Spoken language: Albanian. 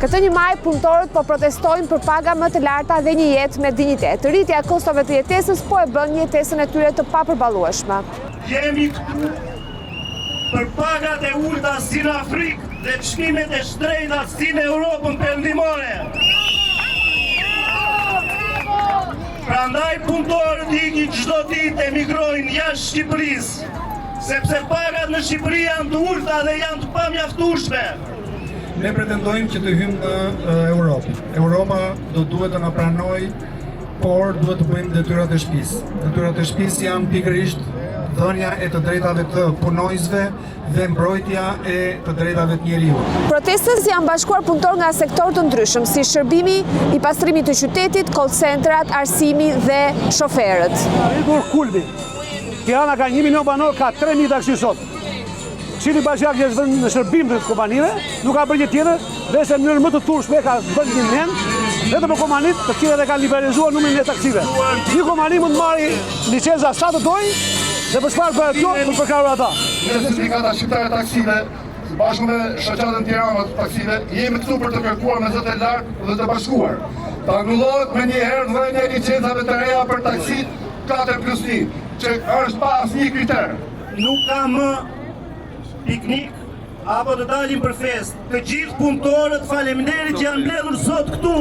Këtë një maj, punëtorët po protestojnë për paga më të larta dhe një jetë me dinjitet. Rritja e kostove të jetesës po e bën jetesën e tyre të papërballueshme. Jemi këtu për pagat e ulëta si në Afrikë dhe çmimet e shtrenjta si në Europën Perëndimore. Prandaj punëtorët ikin çdo ditë emigrojnë jashtë Shqipërisë, sepse pagat në Shqipëri janë të ulëta dhe janë të pamjaftueshme. Ne pretendojmë që të hyjmë në Europë. Europa do duhet të na pranojë, por duhet të bëjmë detyrat e shtëpisë. Detyrat e shtëpisë janë pikërisht dhënia e të drejtave të punonjësve dhe mbrojtja e të drejtave të njeriut. Protestës janë bashkuar punëtorë nga sektorë të ndryshëm, si shërbimi i pastrimit të qytetit, call centerat, arsimi dhe shoferët. Arritur kulmi. Tirana ka 1 milion banorë, ka 3000 taksi sot. Këshilli Bashkiak që është vënë në shërbim të kompanive, nuk ka bërë një tjetër, veçse në mënyrën më të turpshme ka bërë një nen, vetëm për kompanitë, të cilat e kanë liberalizuar numrin e taksive. Një kompani mund të marrë licenca sa të dojë, dhe për çfarë bëhet kjo, për përkrahur ata. Ne Sindikata Shqiptare e Taksive, së bashku me Shoqatën Tirana të Taksive, jemi këtu për të kërkuar me zë të lartë dhe të bashkuar. Të anullohet menjëherë dhënia e licencave të reja për taksitë 4 plus 1, që është pa asnjë kriter. Nuk ka më piknik apo të dalim për festë. Të gjithë punëtorët faleminderit që janë mbledhur sot këtu.